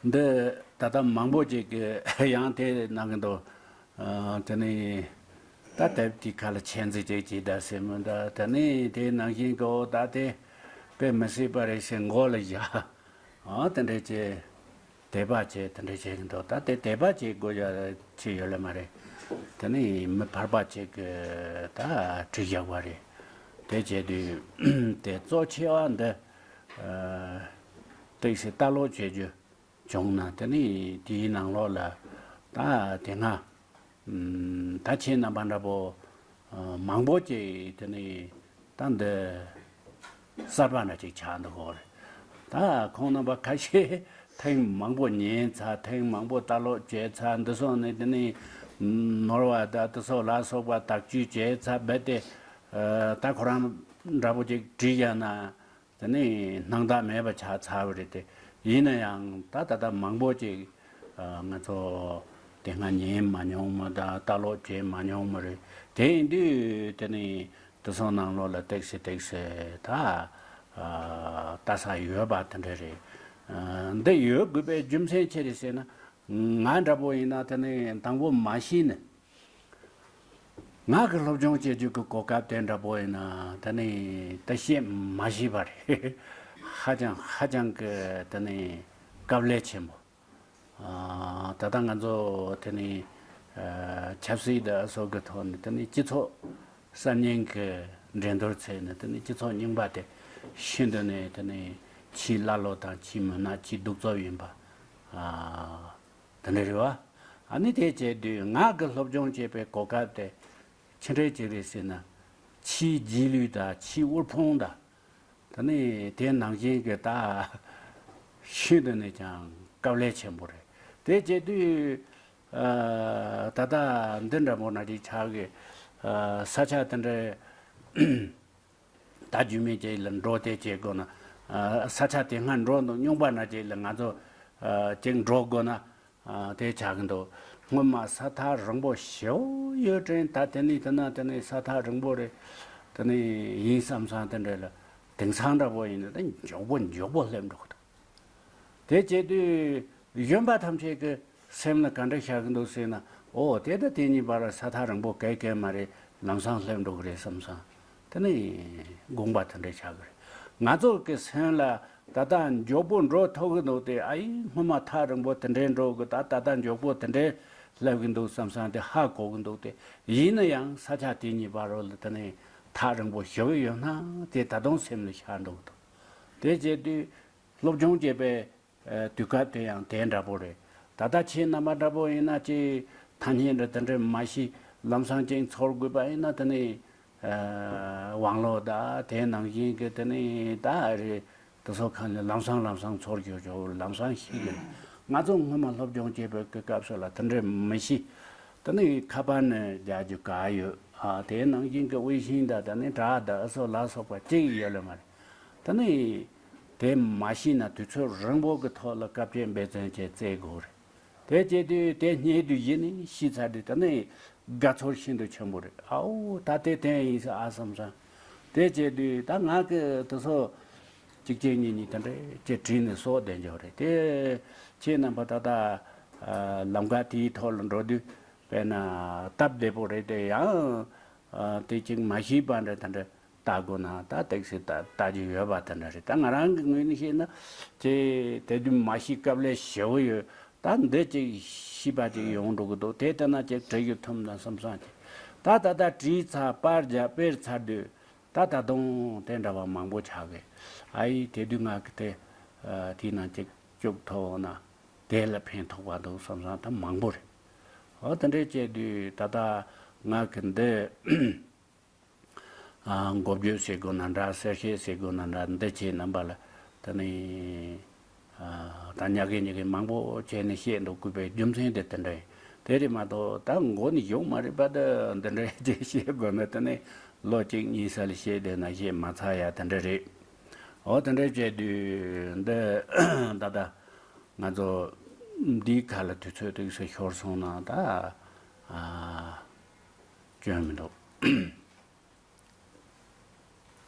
འདི་ད་ལྟ་མང་པོ་ཅིག་གིས་ཡང་དེ་གནང་གི་འདུག་ཨ། དེ་ནས་ད་དེབ་དེའི་ཁ་ལ་ཆེད་འཛུགས་ཅིག་བྱས་ད་ཟེར་མོད། ད་དེ་ནས་དེ་ནང་བཞིན་གྱི། འོ་ད་དེ་དཔེ་མི་སྲིད་པ་རེད་ཟེར་མགོ་ལ་བཞག་ཨ། དེ་འདྲ་བྱས། དད་པ་བྱས། དེ་འདྲ་བྱེད་ཀྱི་འདུག་ད་དེ་དད་པ་བྱེད་དགོས་ཡ་ཅི་ཡོད་ལེ་མ་རེད། དེ་ནས་མི་ཕལ་པ་ཅིག་གིས་ད་བྲིས་བཞག་པ་རེད། དེ་བྱས་དུས་དེ་གཙོ་ཆེ་བ་འདི། ཨ། ཏོག་ཙམ་ལྟ་ཀློག་བྱེད་རྒྱུ་བྱུང་ན། དེ་ནས་དེའི་ནང་ལོགས་ལ་ད་དེ་སྔ། ཨམ། ད་ཁྱེད་རྣམ་པ་འདྲ་པོ། ཨ། མང་པོ་ཅིག་དེ་ནས་ད་འདི་གསར་པ་འདྲ་ཅིག་ཆགས་འདུག་གོ་རེད། ད་ཁོང་རྣམ་པ་ཁ་ཤས་ཐེངས་མང་པོ་ཉན་ཚར། ཐེངས་མང་པོ་ལྟ་ཀློག་བྱས་ཚར། འདི་སོང་ནས་དེ་ནས་ནོར་བ་ད་དེ་ཚོ་ལ་སོགས་པ་དག་བཅོས་བྱས་ཚར། རྦད་དེ། ཨ། ད་ཁོ་རང་འདྲ་པོ་ཅིག་བྲིས་བཞག་ན། དེ་ནས་སྣང་དག་མེད་པ་ཆགས་ཚར་བ་རེད་དེ། ཡིན་ན་ཡང་ད་ད་ལྟ་མང་པོ་ཅིག་ཨ། ང་ཚོ་དེ་སྔ་ཉན་མ་མྱོང་མི་དང་ལྟ་ཀློག་བྱས་མ་མྱོང་མི་རེད། དེ་ཡིན་དུས་དེ་ནས་དེ་ཚོ་ནང་ལོགས་ལ་ཏོག་ཙམ་ཏོག་ཙམ་ད། ཨ། ལྟ་ས་ཡོད་པ་དེ་འདྲ་རེད། ཨ། འདི་ཡོད་དགོས་པའི་རྒྱུ་མཚན་ཅི་རེད་ཟེར་ན། ང་འདྲ་པོ་ཡིན་ན་དེ་ནས་དང་པོ་མ་ཤེས་ནས། ང་གི་སློབ་སྦྱོང་བྱེད་རྒྱུ་གི་གོ་སྐབས་དེ་འདྲ་པོ་ཡིན་ན། དེ་ནས་ད་བཤད་མ་ཤེས་པ་རེད། ཧ་ཅང་ཧ་ཅང་གི་དེ་ནས་དཀའ་ལས་ཆེན་པོ། ཨ། ད་ལྟ་ང་ཚོ་དེ་ནས། ཨ། ཆབ་སྲིད་དང་སོགས་ཀྱི་ཐོག་ནས་དེ་ནས་སྤྱི་ཚོགས་གསར་རྙིང་གི་འགྲན་བསྡུར་བྱས་ནས། དེ་ནས་སྤྱི་ཚོགས་རྙིང་པ་དེ་ཤིན་ཏུ་ནས་དེ་ནས་ཕྱིའི་ཀླ་ཀློ་དང་ཕྱིའི་མུན་ནག། ཕྱིའི་གདུག་རྩུབ་ཡིན་པ། ཨ། དེ་འདྲ་རེད་བ། ཨ་ནི་དེ་བྱས་དུས་ང་གི་སློབ་སྦྱོང་བྱེད་པའི་གོ་སྐབས་དེ་ཅི་འདྲའི་ཅིག་རེད་ཟེར་ན། ཕྱིའི་རྗེས་ལུས་དང་ཕྱིའི་དབུལ་ཕོངས་དང་། དེ་ནས་དེ་ནང་བཞིན་གྱི་ད་ཤིན་ཏུ་ནས་ཀྱང་དཀའ་ལས་ཆེན་པོ་རེད། དེ་བྱེད་དུས། ཨ། ད་ལྟ་འདི་འདྲ་མོ་ན་ཅིག་ཆགས་ཀྱི། ཨ། ས་ཆ་དེ་འདྲའི། ད་རྒྱུས་མེད་ཅིག་ལ་འགྲོ་དེ་བྱེད་དགོས་ན། ཨ། ས་ཆ་དེ་སྔ་འགྲོ་འདུག་རྙོག་པ་ན་ཅིག་ལ་ང་ཚོ། ཨ། ཅིག་འགྲོ་དགོས་ན། ཨ། དེ་ཆགས་ཀྱི་འདུག་སྔོན་མ་ས་ཐག་རིང་པོ་ཞེ་པོ་ཡོད་དྲན། ད་དེ་ནས་དེ་ན་དེ་ནས་ས་ཐག་རིང་པོ་རེད། དེ་ནས་ཡིན་བསམ་བསམ་དེ་འདྲ་ལ། དེང་སང་འདྲ་པོ་ཡིན་ན་ད་མགྱོགས་པོ་མགྱོགས་པོ་སླེབས་འགྲོ་གི་འདུག་དེ་བྱེད་དུས་གཞོན་པ་ཐམས་ཅད་ཀྱི་སེམས་ལ་ག་འདྲ་ཤར་གྱི་འདུག་ཟེར་ན། ཨོ་དེ་ད་དེ་གཉིས་བར་ས་ཐག་རིང་པོ་གས་གས་མ་རེད། ལམ་སང་སླེབས་འགྲོ་གི་རེད་བསམ་སོང་། དེ་ནས་དགོངས་པ་དེ་འདྲ་ཆགས་ཀྱི་རེད། ང་ཚོ་གི་སེམས་ལ་ད་ལྟ་མགྱོགས་པོ་འགྲོ་ཐུབ་ཀྱི་འདུག་སྟེ། ཨ་ཡི་སྔོན་མ་ཐག་རིང་པོ་དེ་འདྲའི་འགྲོ་གི། ད་ད་ལྟ་མགྱོགས་པོ་དེ་འདྲའི་སླེབས་ཀྱི་འདུག་བསམ་སོང་། དེ་ཧ་གོ་གི་འདུག་སྟེ། ཡིན་ན་ཡང་ས་ཆ་དེ་གཉིས་བར་ལ་དེ་ནས་ཐག་རིང་པོ་ཞེ་པོ་ཡོད་ན་དེ་ད་དུང་སེམས་ལ་ཤར་འགྲོ་གི་འདུག་དེ་བྱེད་དུས་སློབ་སྦྱོང་བྱེད་པའི། ཨ། དུས་སྐབས་དེ་ཡང་དེ་འདྲ་པོ་རེད། ད་ལྟ་ཁྱེད་རྣམ་པ་འདྲ་པོ་ཡིན་ན་ཅིག་ཐ་སྙད་འདྲ་དེ་འདྲ་མ་ཤེས། ལམ་སང་ཅིག་ཚོར་དགོས་པ་ཡིན་ན་དེ་ནས། ཨ། དབང་ལོ་དང་དེ་ནང་བཞིན་གྱི་དེ་ནས་ད་རེད། དེ་ཚོ་གང་ལ་ལམ་སང་ལམ་སང་ཚོར་རྒྱུ་ཆོག་ལམ་སང་ཤེས་ཀྱི་རེད། ང་ཚོ་སྔོན་མ་སློབ་སྦྱོང་བྱེད་པའི་གི་སྐབས་སུ་ལ་དེ་འདྲས་མི་ཤེས། དེ་ནི་ཁ་པར་ནས་རྒྱག་རྒྱུ་ག་ཡོད། ཨ་དེའི་ནང་བཞིན་གི་དབྱི་ཤིང་དང་དེ་ནི་དྲ་དང་ཨ་སོགས་ལ་སོགས་པ་གཅིག་ཡོད་ལེ་མ་རེད། དེ་ནི་དེ་མ་ཤེས་ན་དུས་ཚོད་རིང་པོ་གི་ཐོག་ལ་སྐབས་བཅད་འབད་བརྩོན་བྱས་བཙལ་དགོས་རེད། དེ་བྱེད་དུས་དེ་རྙེད་དུས་ཡིན་ནི་ཤི་ཚར་དུས་དེ་ནི་དགའ་ཚོར་ཤིན་ཏུ་ཆེན་པོ་རེད། ཨའོ་ད་དེ་དེ་ཡིན་ས་ཨ་བསམ་སོང་། དེ་བྱེད་དུས་ད་ང་གི་དེ་ཚོ་གཅིག་གཅིག་གཉིས་གཉིས་དེ་འདྲས་ཅེས་བྲིས་ནས་སོགས་བསྡད་འཇོག་རེད། དེ་ཁྱེད་རྣམ་པ་ད་ལྟ་ལམ་ཁ་དེའི་ཐོག་ལ་འགྲོ་དུས་དཔེར་ན་སྟབས་བདེ་པོ་རེད། དེ་ཡང་དེ་གཅིག་མ་ཤེས་པ་འདྲ་དེ་འདྲ་ལྟ་དགོས་ན་ད་ཏོག་ཙམ་ལྟ་ལྟ་རྒྱུ་ཡོད་པ་དེ་འདྲ་རེད། ད་ང་རང་གི་ངོས་ནས་བཤད་ན་ཅེས་དེ་དུས་མ་ཤེས་སྐབས་ལས་ཞེ་བོ་ཡོད། ད་འདི་ཅིག་ཤེས་པ་ཅིག་ཡོང་འགྲོ་གི་འདུག་དེ་ལྟ་ན་ཅིག་བྲི་རྒྱུ་ཐུབ་ན་བསམ་བསམ་ཅིག་ད་ད་ལྟ་བྲིས་ཚར་པར་རྒྱག་དཔེར་ཚར་དུས་ད་ད་དུང་དེ་འདྲ་བ་མང་པོ་ཆགས་གི། ཨ་ཡི་དེ་དུས་ང་གི་དེ་དེའི་ནང་ཅིག་བཅུག་ཐུབ་འོང་ན་དེ་ལ་ཕན་ཐོགས་པ་འདུག་བསམ་བསམ་ད་མང་པོ་རེད། འོ་དེ་འདྲས་བྱས་དུས་ད་ལྟ་ང་གི་འདི་ཨ་འགོ་བརྗོད་ཟེར་དགོས་ན་འདྲ། གསལ་བཤད་ཟེར་དགོས་ན་འདྲ། འདི་ཁྱེད་རྣམ་པ་ལ་ད་ནི་ཨ་ད་ཉག་གི་ཉག་གི་མང་པོ་བྱས་ནས་བཤད་འདུག་དགོས་པའི་རྒྱུ་མཚན་དེ་དེ་འདྲ་ཡིན། དེ་རེད་མ་གཏོགས་ད་མགོ་ནས་ཡོང་མ་རེད་པ། ད་འདི་འདྲ་ཅིག་བཤད་དགོས་ན་ད་ནི་ལོ་གཅིག་གཉིས་ས་ལ་བཤད་བསྡད་ན་བཤད་མ་ཚར་ཡ་དེ་འདྲ་རེད། འོ་དེ་འདྲ་བྱས་དུས་འདི་ད་ལྟ་ང་ཚོ་འདིའི་ཁ་ལ་དུས་ཚོད་ཏོག་ཙམ་ཤོར་སོང་ན་ད་ཨ་སྐྱོན་མི་འདུག